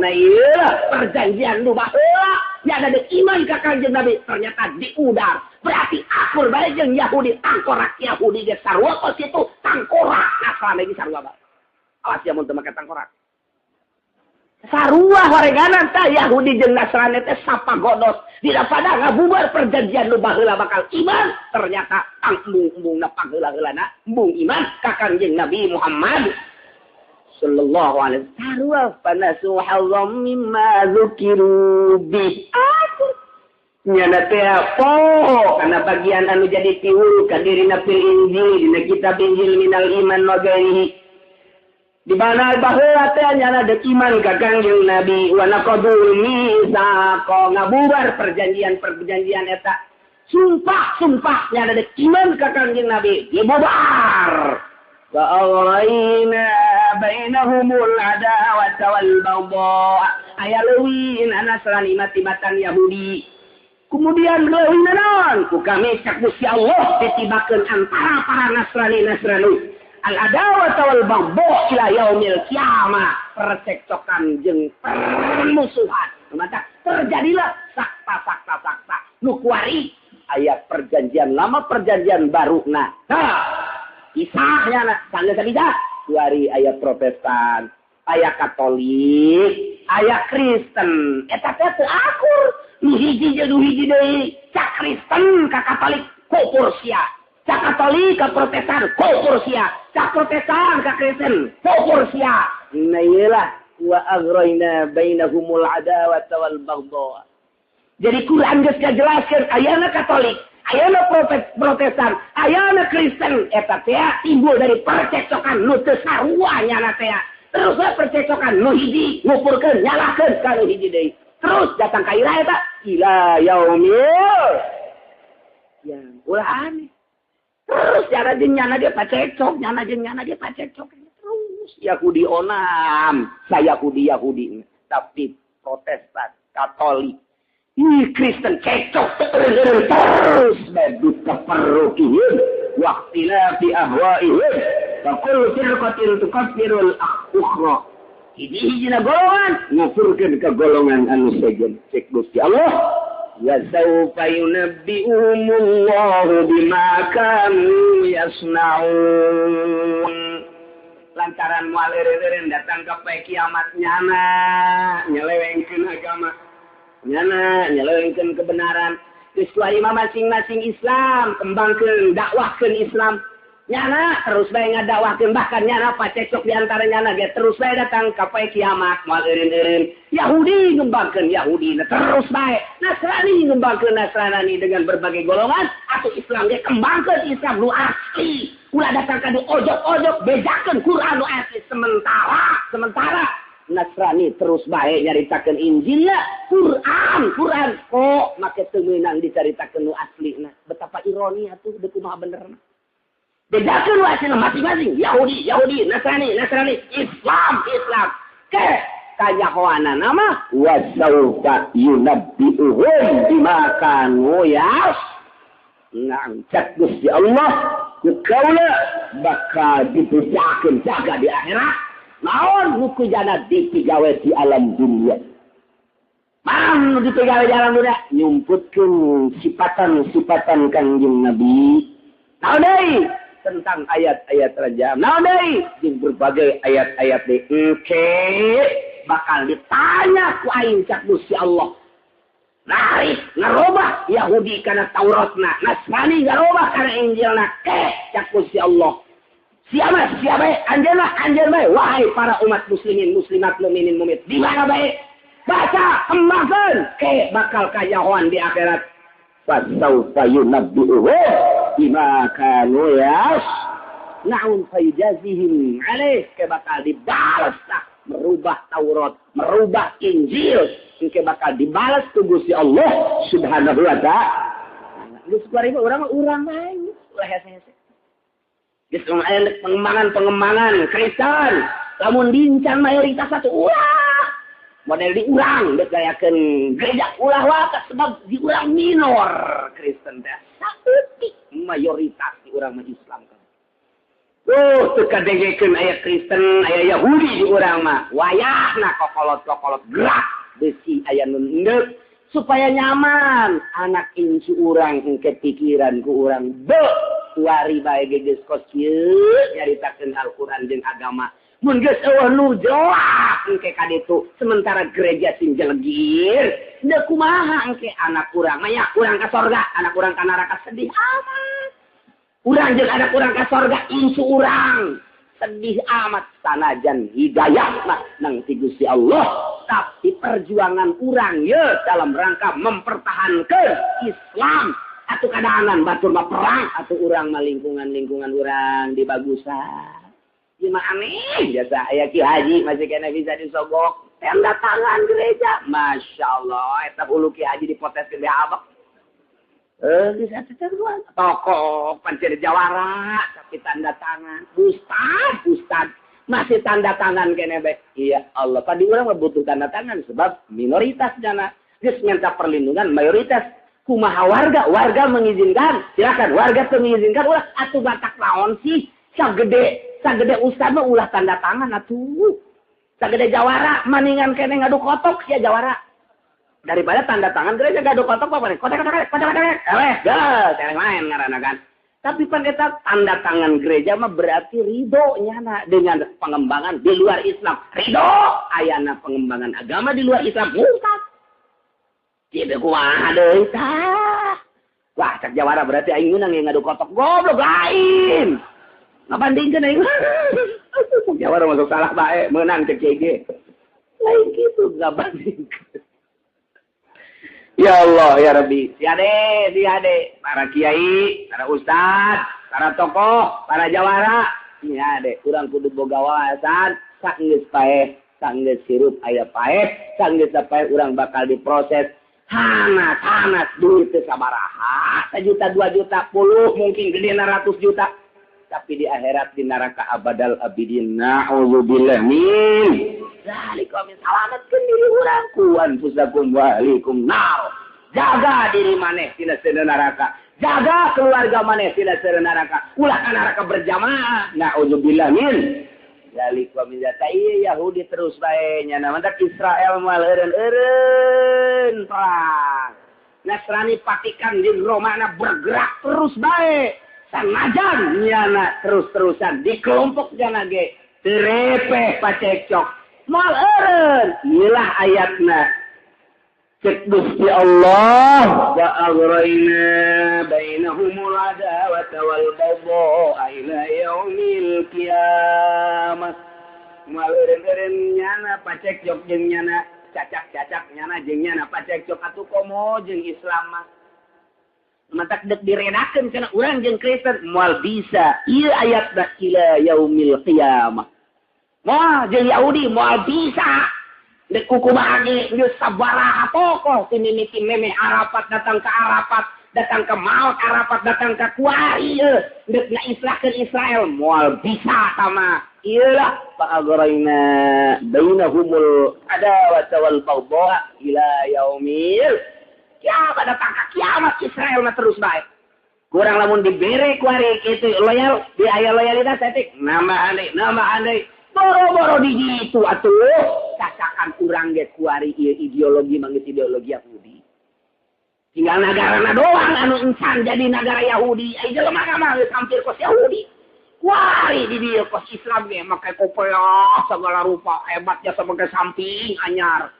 Nah ieu perjanjian nu baheula nyana deuk iman ka Kangjeng Nabi ternyata diudar. Berarti akur bae jeung Yahudi, tangkorak Yahudi ge sarua kos kitu, tangkorak Nasrani ge sarua bae. Awas ya mun teu make tangkorak. Sarua horeganan tah Yahudi jeung Nasrani teh sapagodos. Dina pada ngabubar perjanjian nu baheula bakal iman, ternyata tangembung-embungna pangheula-heulana embung iman ka Kangjeng Nabi Muhammad sallallahu alaihi wasallam. Sarua fanasu hazzam mimma dzukiru bi. Nyana teh poho kana bagian anu jadi tiwuru ka dirina fil Injil, dina kitab Injil minal iman wa ghairihi. Di mana baheula teh nyana deuk iman ka Kangjeng Nabi wa naqadul mitsaq, ngabubar perjanjian-perjanjian eta. Sumpah-sumpah nyana deuk iman ka Kangjeng Nabi dibubar. Wa awrayna bainahumul adawata wal baghdha. Aya leuwih Nasrani matibatan Yahudi. Kemudian leuwih naon? Ku kami cak Gusti Allah ditibakeun antara para Nasrani-Nasrani. Al-adawata wal baghdha ila yaumil kiamah, percekcokan jeung permusuhan. Maka terjadilah sakta-sakta-sakta nu kuari aya perjanjian lama perjanjian baru. Nah, kisahnya nah sanggeus bisa kuari aya Protestan, aya Katolik, aya Kristen. Eta teh teu akur. Nu hiji jeung nu hiji deui, cak Kristen ka Katolik kufur sia. Cak Katolik ka Protestan kufur sia. Cak Protestan ka Kristen kufur sia. Nah iyalah wa aghraina bainahumul adawata wal baghdha. Jadi Quran geus ngajelaskeun ayana Katolik, ayana Protestan, ayana Kristen eta teh timbul dari percekcokan nu teu sarua nyana teh. Terus we percekcokan nu hiji ngupurkeun nyalahkeun ka nu hiji deui. Terus datang ka ira eta ila yaumil ya ulah aneh. Terus nyana jeung nyana ge pacekcok, nyana jeung nyana ge pacekcok terus. Yahudi onam, saya Yahudi Yahudi, tapi Protestan, Katolik, Kristen cekcok terus bitafarruqihim wa ikhtilafi ahwaihim fa kullu firqatin tukaffirul ukhra. Hiji-hijina golongan ngufurkeun ka golongan anu sejen. Cek Gusti Allah wa sawfa yunabbi'uhumullahu bima kanu yasnaun. Lantaran moal eureun datang ka poe kiamat nyana nyelewengkeun agama, nyana nyelewengkeun kebenaran. Geus kuari mah masing-masing Islam kembangkeun dakwahkeun Islam. Nyana terus bae ngadakwahkeun, bahkan nyana pacekcok di antara nyana ge terus bae datang ka poe kiamat moal eureun-eureun. Yahudi ngembangkeun Yahudi terus bae, Nasrani ngembangkeun Nasrani dengan berbagai golongan, atau Islam ge kembangkeun Islam nu asli. Ulah datang ka nu ojok-ojok bejakeun Quran nu asli. Sementara Nasrani terus bae nyaritakeun Injilna, Quran kok make teu meunang dicaritakeun nu aslina. Betapa ironi atuh deuk kumaha benerna. Bedakan wasilna masing-masing. Yahudi, Yahudi, Nasrani, Nasrani, Islam, Islam. Ke kanyahoana nama wa saufa yunabbi'uhum bima kanu yas. Ngangcat Gusti Allah ku kaula bakal dibedakeun jaga di akhirat. Naon nu kujana dipigawe di alam dunia. Mang nu dipigawe di alam dunia nyumputkeun sifatan-sifatan Kangjeng Nabi. Naon deui? Tentang ayat-ayat raja. Nah, deui jeung berbagai ayat-ayat di engke bakal ditanya ku aing cak Gusti Allah. Narik ngarobah Yahudi kana Tauratna, Nasrani ngarobah kana Injilna, ke cak Gusti Allah. Siapa siapa anjeunna anjeun bae wahai para umat muslimin muslimat mukminin mukminat di mana bae baca kembangkeun ke bakal kayahoan di akhirat. Fasaufa yunabbi'uhum bima kanu yasna'un fayujazihim alaih, ke bakal dibalas tah merubah Taurat, merubah Injil, ke bakal dibalas ku Gusti Allah Subhanahu wa ta'ala. Geus kuari mah urang mah urang bae ulah hese-hese. Geus aya pengembangan-pengembangan Kristen. Lamun dincan mayoritas satu ulah. Model di urang dek gayakeun gereja ulah wae sebab di urang minor Kristen teh. Saeutik mayoritas di urang mah Islam. Tuh teu kadengekeun aya Kristen, aya Yahudi di urang mah. Wayahna kokolot-kokolot gerak besi aya nu endek supaya nyaman anak incu urang engke pikiran ku urang be kuari bae geus kos kieu nyaritakeun Al-Qur'an jeung agama. Mun geus eueuh nu jelas engke ka ditu sementara gereja sing jelegir deuk kumaha engke anak urang mah ya urang ka sorga, anak urang ka neraka sedih amat. Urang jeung anak urang ka sorga incu urang sedih amat sanajan hidayah mah nang ti Gusti Allah, tapi perjuangan urang ye dalam rangka mempertahankan Islam atuh kadahanan batur mah perang atuh urang mah lingkungan-lingkungan urang dibagusan. Ieu mah aneh biasa aya Ki Haji masih kena bisa disogok tanda tangan gereja. Masya Allah eta hulu Ki Haji dipoteskeun abak. Bisa terbuat. Tokoh pancen jawara tapi tanda tangan. Ustad, masih tanda tangan kene bae. Iya Allah, tadi urang mah butuh tanda tangan sebab minoritas jana. Geus minta perlindungan mayoritas. Kumaha warga, warga mengizinkan. Silakan warga teu mengizinkan ulah atuh batak naon sih? Sagede ustad mah ulah tanda tangan atuh. Sagede jawara maningan kene ngadu kotok sia jawara. Daripada tanda tangan gereja gaduh kotok apa nih? Kotak-kotak. Eleh, geus, eleh main ngaranna kan. Tapi pan eta tanda tangan gereja mah berarti ridho nyana dengan pengembangan di luar Islam. Ridho ayana pengembangan agama di luar Islam. Murtad. Kieu kumaha deui tah. Wah, cak jawara berarti aing meunang ngadu kotok goblok lain. Ngabandingkeun aing. Jawara masuk salah bae meunang cek ge. Lain kitu ngabandingkeun. Ya Allah, ya Rabbi. Si ade, para kiai, para ustad, para tokoh, para jawara. Si ade, urang kudu boga wawasan, sanggeus paeh, sanggeus hirup aya paeh, sanggeus paeh urang bakal diproses. Hanas, duit teu sabaraha, 1 juta, 2 juta, puluh, mungkin gede 100 juta. Tapi di akhirat di neraka abadal abidin. Na'udzubillah min dzalika min salamatkeun diri urang ku anfusakum wa ahlikum nar. Jaga diri maneh tina seuneu neraka. Jaga keluarga maneh tina seuneu neraka. Ulah ka neraka berjamaah. Na'udzubillah min dzalika min dzalika. Yahudi terus bae nya mantak Israel moal eureun-eureun perang. Nasrani Vatikan jeung Romana bergerak terus bae. Sanajan nyana terus-terusan di kelompok jana ge terepeh pacekcok moal eureun. Ieulah ayatna cek Gusti Allah wa aghraina bainahumul adawata wal baghdha ila yaumil qiyamah. Moal eureun-eureun nyana pacekcok jeung nyana cacak-cacak nyana jeung nyana pacekcok atuh komo jeung Islam mah. Matak dek diredakeun kana urang jeung Kristen moal bisa. Ieu ayatna ila yaumil qiyamah. Moal jeung Yahudi moal bisa. Dek kukumaha ge geus sabaraha tokoh ti mimiti memeh Arafat datang ke Arafat, datang ke maut Arafat, datang ke kuari ieu dek ngaislahkeun Israel moal bisa tama. Ieu lah fa aghraina bainahumul adawata wal baghdha ila yaumil kiamat. Datang ke kiamat Israel mah terus baik. Kurang lamun dibere kuari kitu loyal, di aya loyalitas etik nama andai. Boro-boro di jitu atuh. Cacakan urang ge kuari ieu ideologi mah geus ideologi Yahudi. Tinggal nagarana doang anu encan jadi nagara Yahudi. Ai jelema mah geus hampir kos Yahudi. Kuari di dieu kos Islam ge make kopeah segala rupa hebatnya sebagai samping anyar.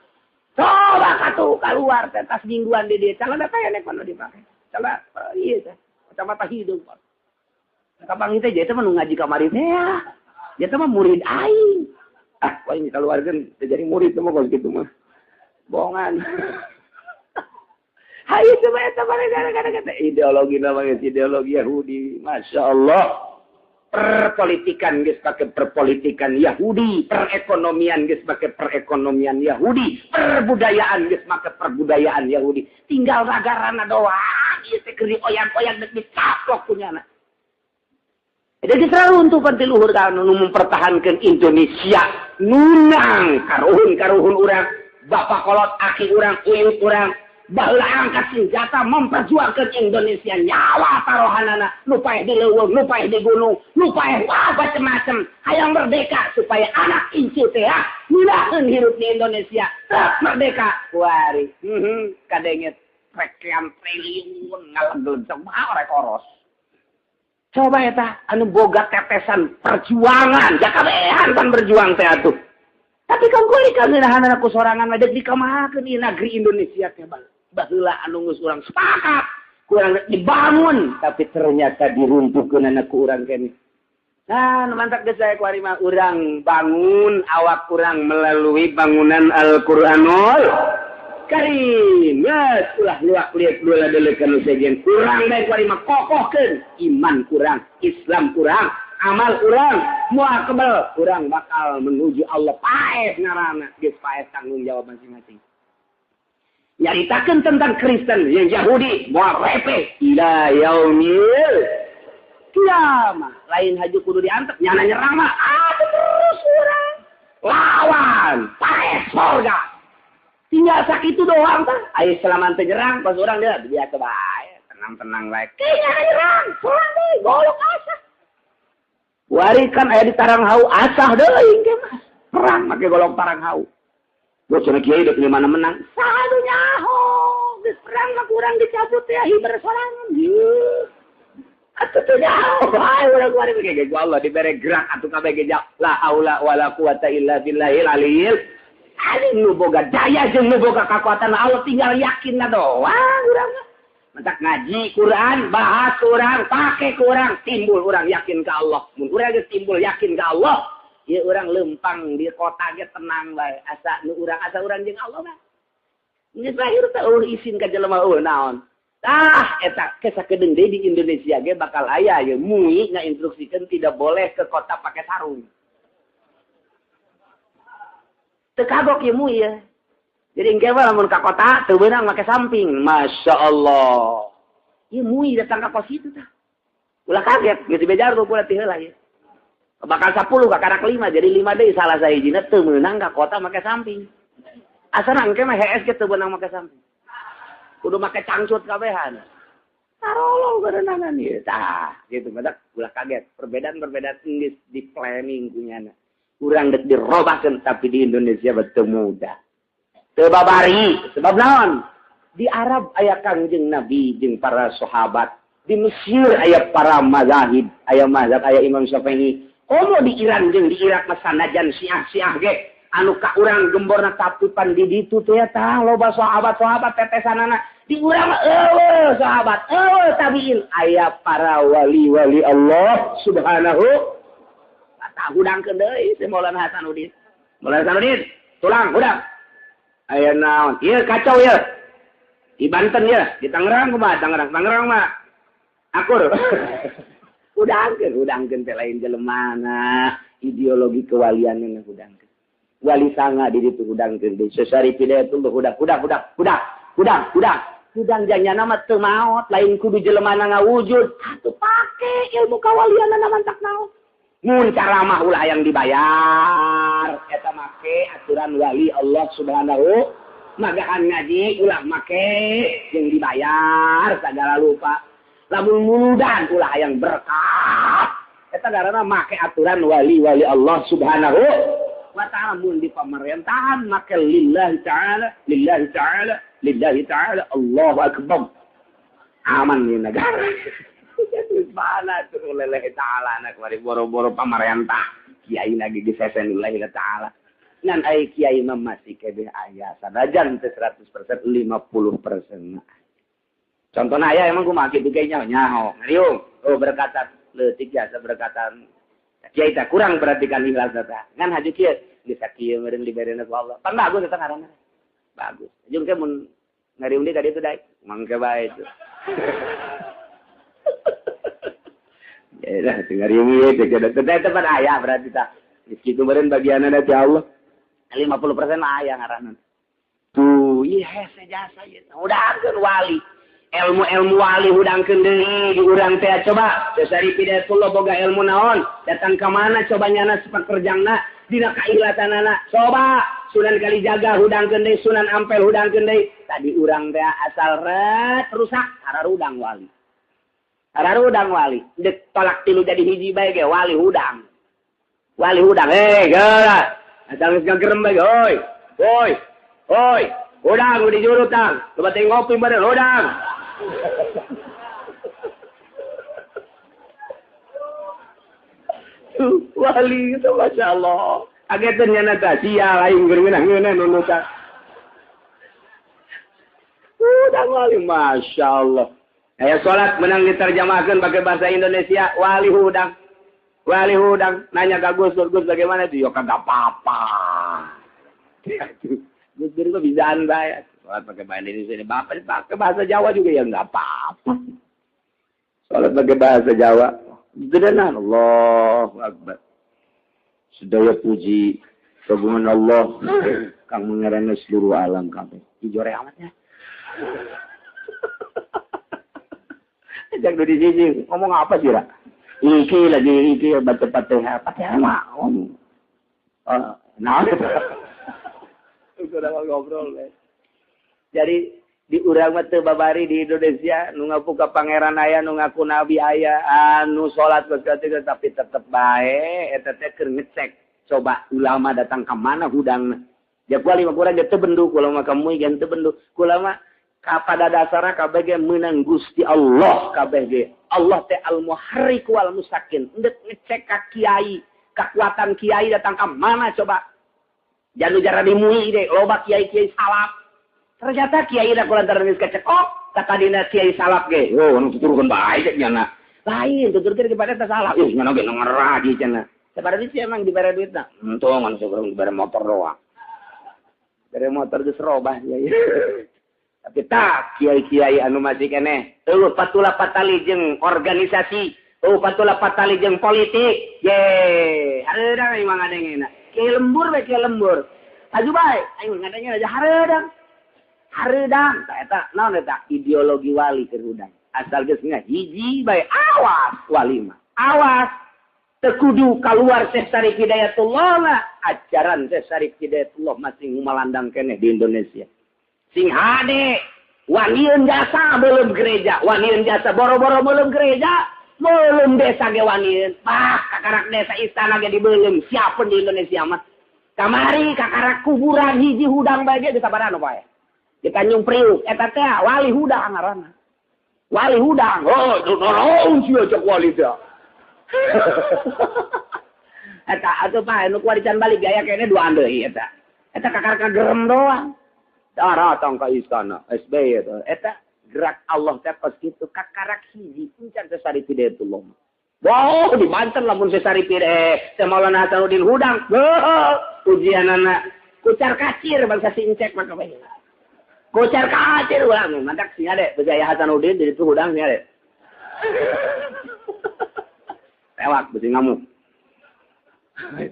Coba katuh keluar teh tas mingguan di dieu. Calana teh nek kono dipake. Calana ieu teh kacamata hidung. Kapang teh jadi teh mah nu ngaji kamari teh ya. Dia teh mah murid aing. Ah, wah ini keluarkan jadi murid teh mah kos kitu mah. Bohongan. Hayu coba eta mah gara-gara ideologi namanya ideologi Yahudi. Masya Allah. Perpolitikan geus pake perpolitikan Yahudi, perekonomian geus pake perekonomian Yahudi, perbudayaan geus make perbudayaan Yahudi. Tinggal nagarana doang ieu teh keur dioyak-oyak dek dicaplok punyana. Jadi selalu untuk panti luhur kan nu mempertahankan Indonesia nunang karuhun-karuhun urang, bapak kolot aki urang, uyut urang, baheula angkat senjata memperjuangkan Indonesia nyawa tarohanana, nu paeh di leuweung, nu paeh di gunung, nu paeh wah macem-macem, hayang merdeka supaya anak incu teh ngeunaheun hirup di Indonesia, tetap merdeka. Kuari, kadenge rekean triliun ngalegel semua rek oros. Coba eta anu boga tetesan perjuangan, jakabehan pan berjuang teh atuh. Tapi kan kuli kangeunahanana ku sorangan mah deuk dikamahakeun ieu negeri Indonesia teh baheula anu geus urang sepakat, kurang dibangun, tapi ternyata diruntuhkeunana ku urang keneh. Nah, nu mantak geus saya kuari mah urang bangun awak urang melalui bangunan Al-Qur'anul Karim. Yes, ulah luak lihat dua delekan sejen. Kurang baik kuari mah kokohkeun iman kurang, Islam kurang, amal kurang, moal kebel kurang bakal menuju Allah paeh ngaranna. Geus paeh tanggung jawab masing-masing. Nyaritakeun tentang Kristen yang Yahudi moal repe ila yaumil kiamah. Lain haju kudu diantep nyana nyerang mah terus urang lawan paeh surga. Tinggal sakitu doang tah. Ayo selama teu nyerang pas urang dia biasa bae, tenang-tenang bae. Kayaknya nyerang, serang deui, golok asah. Wari kan aya di Taranghau asah deui engke mah. Perang make golok Taranghau. Gua cenah kiai dek mana menang. Saha nu nyaho? Geus perang mah kurang dicabut teh hiber sorangan. Yeuh. Atuh teu nyaho. Bae urang kuari ge ku Allah dibere gerak atuh kabeh ge la haula wala quwata illa billahil aliyil. Alim nu boga daya jeung nu boga kakuatan Allah tinggal yakin na doang urang mah. Mentak ngaji Quran, bahas urang, pake kurang, timbul urang yakin ka Allah. Mun urang geus timbul yakin ka Allah, ieu urang lempang di kota ge tenang bae. Asa nu urang asa urang jeung Allah mah. Geus lahir teh eueuh isin ka jelema eueuh naon. Tah eta ke sakedeung deui di Indonesia ge bakal aya ieu MUI ngainstruksikeun tidak boleh ke kota pakai sarung. Teu kagok ieu MUI ya. Jadi engke mah lamun ka kota teu beunang make samping. Masya Allah. Ieu MUI datang ka kos itu tah. Ulah kaget, geus dibejar ku kula ti heula ieu. Bakal 10 ka karak 5, jadi 5 deui salah sahijina teu meunang ka kota make samping. Asana engke mah hees ge teu beunang make samping. Kudu make cangcut kabehan. Tarolol berenangan ieu. Tah, gitu badak ulah kaget. Perbedaan-perbedaan geus di planning kunyana. Urang dek dirobahkeun tapi di Indonesia betul mudah. Teu babari, sebab naon? Di Arab aya Kangjeng Nabi jeung para sahabat. Di Mesir aya para mazahib, aya mazhab aya Imam Syafi'i. Komo di Iran jeung di Irak mah sanajan Syiah-Syiah ge anu ka urang gemborna tapi pan di ditu teh tah loba sahabat-sahabat tetesanana. Di urang mah eueuh sahabat, eueuh tabiin aya para wali-wali Allah Subhanahu wa ta'ala. Hudangkeun deui si Maulana Hasanuddin. Maulana Hasanuddin, tulang hudang. Aya naon? Ieu kacau ieu. Di Banten ya, di Tangerang kumaha? Tangerang, Tangerang mah akur. Hudangkeun teh lain jelemana, ideologi kewalianna hudangkeun. Wali sanga di ditu hudangkeun deui. Sesari Hidayatullah hudang, hudang, hudang, hudang, hudang, hudang. Hudang janyana mah teu maot, lain kudu jelemana ngawujud. Atuh pake ilmu kawalianna mantak naon. Mun caramah ulah yang dibayar, eta make aturan wali Allah Subhanahu magahan ngaji ulah make jeung dibayar sagala lupa. Lamun muludan ulah yang berkat. Eta ngaranna make aturan wali-wali Allah Subhanahu wa ta'ala. Mun di pemerintahan make lillahi ta'ala, lillahi ta'ala, lillahi ta'ala, Allahu akbar. Aman di negara. Mana tuh lillahi ta'ala anak mari boro-boro pamarentah kiai lagi disesen lillahi ta'ala. Ngan ai kiai mah masih kebeh aya sanajan teu 100% 50%. Contohna aya emang kumaha kitu ge nyaho ngariung. Oh berkatan leutik jasa berkatan. Kiai teh kurang perhatikan ikhlas teh. Ngan haju kieu geus sakieu meureun diberena ku Allah. Pan bagus eta ngaranna. Bagus. Jeung ke mun ngariung deui ka ditu daek mangke bae itu. Ya, tinggal riung ieu teh tempat aya berarti tah. Geus kitu meureun bagianna ti Allah. 50% mah aya ngaranna. Tuh, ieu hese jasa ieu. Hudangkeun wali. Ilmu-ilmu wali hudangkeun deui di urang teh coba. Syarif Hidayatullah boga ilmu naon? Datang ka mana coba nyana sepekerjangna dina kaikhlasanana. Coba Sunan Kalijaga hudangkeun deui, Sunan Ampel hudangkeun deui. Tadi urang teh asal ret rusak hararudang wali. Hararudang wali. Deuk tolak tilu jadi hiji bae ge wali hudang. Wali hudang geura. Asal geus ngagerem bae hoi. Hoi. Hoi. Hudang di juru tang. Coba teh ngopi bareng hudang. Wali itu Masya Allah. Agetan nyana ta sia lain geunah-geunah nunu ta. Hudang wali Masya Allah. Aya salat menang diterjemahkan pakai bahasa Indonesia wali hudang. Wali hudang nanya ka Gus Dur, Gus bagaimana itu? Ya kagak apa-apa. Gus Dur kok bisaan bae. Salat pakai bahasa Indonesia ini bapak pakai bahasa Jawa juga ya enggak apa-apa. Salat pakai bahasa Jawa. Sederhana Allahu Akbar. Sedaya puji kagungan Allah kang mengarana seluruh alam kabeh. Dijore amatnya. Jangan di sini ngomong apa sih, Ra? Iki lagi iki baca Fatihah, Fatihah mah. Nah, udah ngobrol we. Jadi di urang mah teu babari di Indonesia nu ngaku ka pangeran aya, nu ngaku nabi aya, anu salat geus tapi tetep bae eta teh keur ngecek. Coba ulama datang ka mana hudangna. Ja gua lima kurang teu bendu, kula mah kamu ge teu bendu. Kula mah pada dasarna kabeh ge meunang Gusti Allah kabeh ge. Allah teh al-muharrik wal musakin. Endek ngecek ka kiai, kekuatan kiai datang ka mana coba. Janu jara dimui deh, loba kiai-kiai salaf. Ternyata kiai da kulantaran geus kecekok, katadina kiai salaf ge. Oh, anu tuturkeun bae cek nyana. Lain tuturkeun kepada teh salaf. Ih, nyana ge ngeragi cenah. Sabaraha duit sih emang dibere duitna? Untung anu saurang dibere motor doang. Bere motor geus robah kiai. Tapi tak kiai-kiai anu masih keneh. Eueuh patula patali jeung organisasi, eueuh patula patali jeung politik. Ye, hareudang imang ngadengena. Kiai lembur we kiai lembur. Aju bae, aing ngadengena aja hareudang. Hareudang tah eta naon eta ideologi wali keur hudang. Asal geus hiji bae awas wali mah. Awas teu kudu kaluar Syekh Syarif Hidayatullah lah. Ajaran Syekh Syarif Hidayatullah masih ngumalandang keneh di Indonesia. Sing hade waniun jasa belum gereja, waniun jasa boro-boro belum gereja, belum desa ge waniun. Bah, kakarak desa istana ge dibeuleum siapa di Indonesia mah. Kamari kakarak kuburan hiji hudang bae ge sabarana bae. Di Tanjung Priuk eta teh wali hudang ngaranna. Wali hudang. Oh, naon sia cek wali teh. Eta atuh pae nu kuari can balik gaya kene duaan deui eta. Eta kakarak kagerem doang. Datang ke istana SBY itu. Eta gerak Allah teh kos kitu kakarak hiji encan Syekh Syarif Hidayatullah. Wow, di Banten lamun Syekh Syarif Hidayat, Syekh Maulana Hasanuddin hudang. Ujianana kucar kacir bangsa si encek mah kabeh. Kucar kacir urang mantak sing ade bejaya Hasanuddin di ditu hudang sing ade. Tewak beusi ngamuk.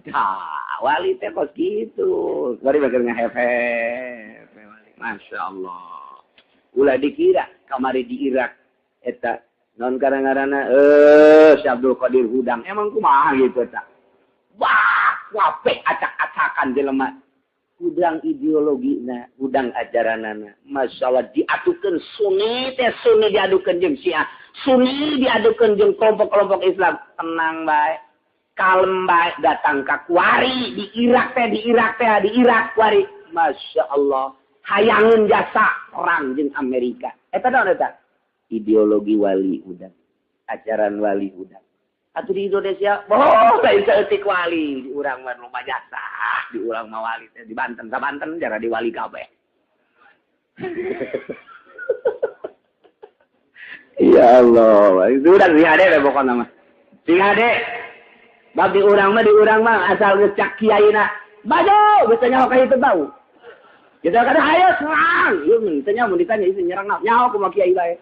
Tah, wali teh kos kitu. Bari bakal ngahefe. Masya Allah. Ulah dikira kamari di Irak eta non karang-karana Syekh Abdul Qadir hudang emang kumaha gitu eta. Wah, wapeh acak-acakan jelema. Hudang ideologina, hudang ajaranana. Masya Allah diadukeun Sunni teh Sunni diadukeun jeung Syiah. Sunni diadukeun jeung kelompok-kelompok Islam. Tenang bae. Kalem bae datang ka kuari di Irak teh, di Irak teh, di Irak kuari. Masya Allah. Hayangeun jasa perang jeung Amerika. Eta naon eta? Ideologi wali hudang. Ajaran wali hudang. Atuh di Indonesia, boh lain saeutik wali, di urang mah loba jasa, di urang mah wali teh di Banten, sa Banten jara di wali kabeh. Ya Allah, itu udah sing ade we pokona mah. Sing ade. Bab di urang mah asal geus cak kiaina. Baju geus nyaho ka itu bau. Kita kada ayo serang. Ieu mun teu nyaho mun ditanya ieu nyerang nyaho kumaha kiai bae.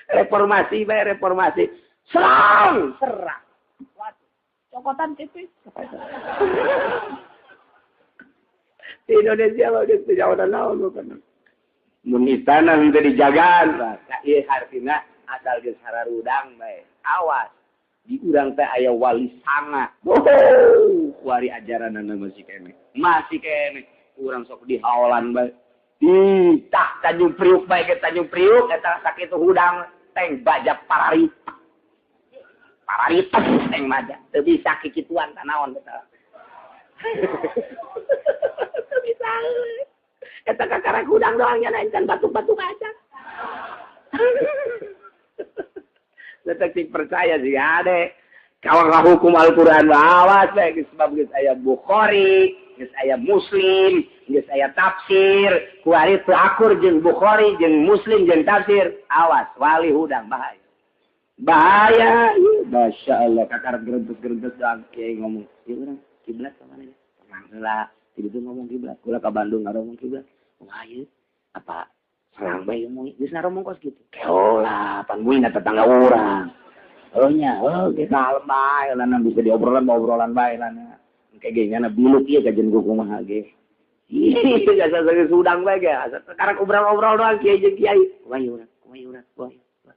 Reformasi bae reformasi. Serang, serang. Waduh, cokotan tipis. Di Indonesia mah geus teu nyaho naon bukan. Mun istana henteu dijagaan nah ieu hartina asal geus hararudang bae. Awas di urang teh aya wali sanga. Oh, kuari ajaranna masih keneh. Masih keneh urang sok dihaolan bae. Ih, tah Tanjung Priuk bae ke Tanjung Priuk eta sakitu hudang teng baja pararit. Pararit teng maja. Teu bisa kikituan tanaon eta. Teu bisa. Eta kakara hudang doang nya encan batuk-batuk aja. Letak percaya sih ade. Kalau hukum Al-Qur'an awas bae sebab geus aya Bukhari, geus aya Muslim, geus aya tafsir, kuari teu akur jeung Bukhari, jeung Muslim, jeung tafsir, awas wali hudang bahaya. Bahaya, Masya Allah kakar gerentes-gerentes doang kiai ngomong. Ieu urang kiblat ka mana ya? Tenang heula, tiditu ngomong kiblat, kula ka Bandung ngaromong kiblat. Wah ieu apa serang bae ngomong geus naromong kos kitu. Keolah, pan muina tetangga urang. Oh nya, oh kita kalem bae lana bisa diobrolan obrolan bae lana. Engke ge nyana biluk ieu kajen ku kumaha ge. Ih, asa geus hudang bae ge. Asa sekarang obrol-obrol doang kiai jeung kiai. Kumaha ieu urang, kumaha ieu urang, kumaha.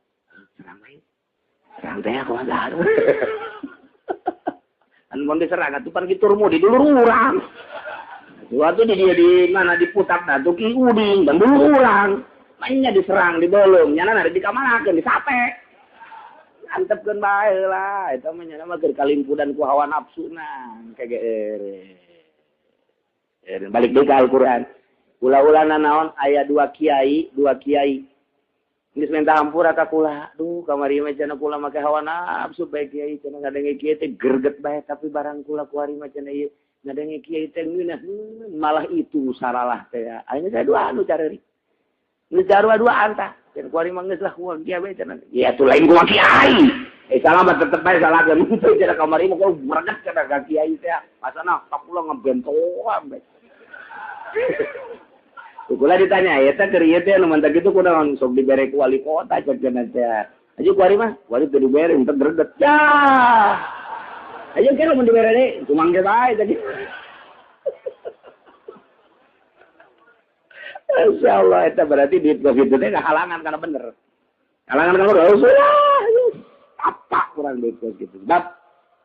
Serang bae. Serang teh kumaha gaduh. Anu mun diserang atuh pan kitu rumu di dulur urang. Waktu di dia di mana diputak da tuh ki uding dan dulur urang. Mainnya diserang dibolong, nyana di dikamanakeun disate. Antepkeun bae lah, eta mah nyana mah keur kalimpudan ku hawa nafsuna, kege balik deui ka Al-Qur'an. Ula-ulana naon aya dua kiai. Geus minta hampura ka kula. Duh, kamari mah cenah kula make hawa nafsu bae kiai cenah ngadenge kiai teh greget bae tapi barang kula kuari mah cenah ieu ngadenge kiai teh ngeunah malah itu saralah teh. Ayeuna saya dua anu careurik. Geus sarua duaan tah. Dan kuari mah geus lah kuah kiai bae cenah. Ya atuh lain kuah kiai. Salah mah tetep bae salahkeun. Henteu cenah kamari mah kudu greget cenah ka kiai teh. Pasana ka kula ngebentoan bae. Kula ditanya eta keur ieu teh anu mantap kitu kunaon sok dibere ku wali kota cek cenah teh. Aja kuari mah, kuari teu dibere henteu greget. Yah. Aja ke lamun dibere deui, kumangke bae tadi. Masya Allah, itu berarti duit covid itu halangan karena bener. Halangan karena udah, apa kurang duit covid itu. Sebab,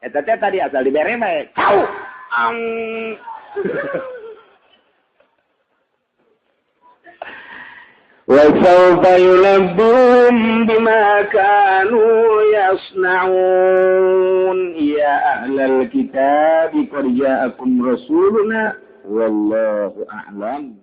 eta teh tadi asal dibere bae, kau. Wa sawfa yunabbi'uhum bima kanu yasna'un. Ya ahlal kitab qad ja'akum rasuluna wallahu a'lam.